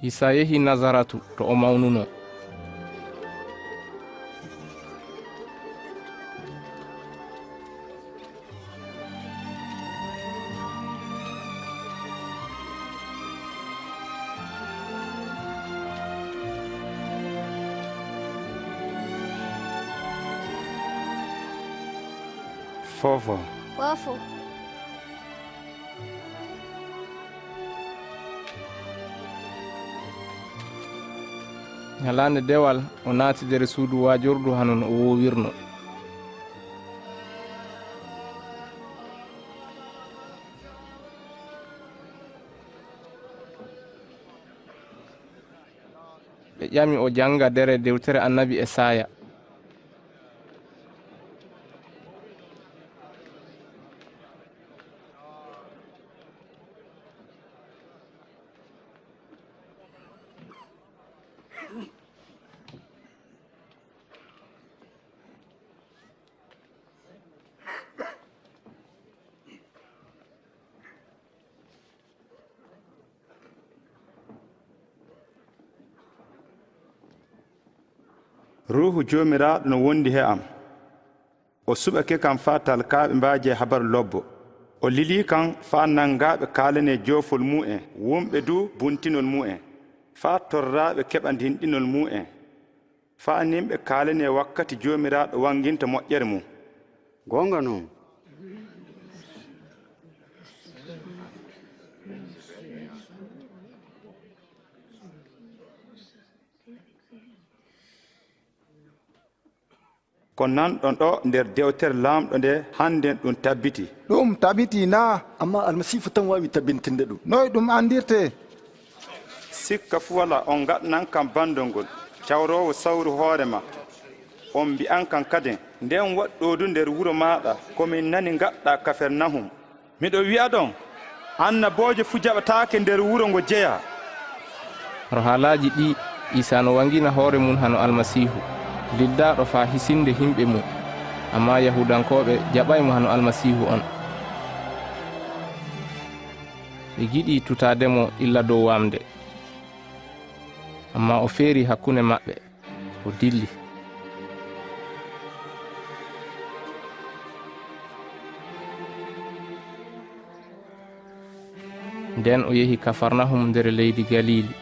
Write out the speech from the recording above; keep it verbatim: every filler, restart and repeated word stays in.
Iisaa yehi Nasaratu to o mawnunoo. Foofo. Foofo. Ñalaande dewal, o naati nder suudu waajordu hano no o woowirnoo. Ɓe ƴami o jannga dere dewtere annabi Esaaya. Ruuhu Joomiraaɗo no wondi he am. O suɓake kam faa talkaaɓe mbaajee Habaru Lobbo. O lilii kam faa nanngaaɓe kaalanee joofol mu'en, wumɓe du buntinol mu'en, faa torraaɓe keɓa dinɗinol mu'en, faa nimɓe kaalanee wakkati Joomiraaɗo wannginta moƴƴere mum. Goonga non. Ko nanɗon ɗo nder dewtere Laamɗo nde, hannden ɗum tabbitii. Ɗum tabitii naa? Ammaa Almasiifu tan waawi tabbintinde ɗum. Noy ɗum anndirtee? Sikka fuu walaa, on ngaɗanan kam banndol ngol, cawroowo sawru hoore maa. On mbi'an kam kaden, nden waɗ ɗo du nder wuro maaɗa ko min nani ngaɗɗaa Kafernahum. Miɗo wi'aɗon, annaboojo fuu jaɓataake nder wuro ngo jeyaa. Ro haalaaji ɗii, Iisaa no wangina hoore mum hano Almasiihu, liddaaɗo faa hisinde himɓe mum. Ammaa Yahudankooɓe jaɓaay mo hano Almasiihu on. Ɓe giɗi tutaade mo illa dow waamnde. Ammaa o feeri hakkunde maɓɓe, o dilli. Nden o yehi Kafarnahum nder leydi Galiili.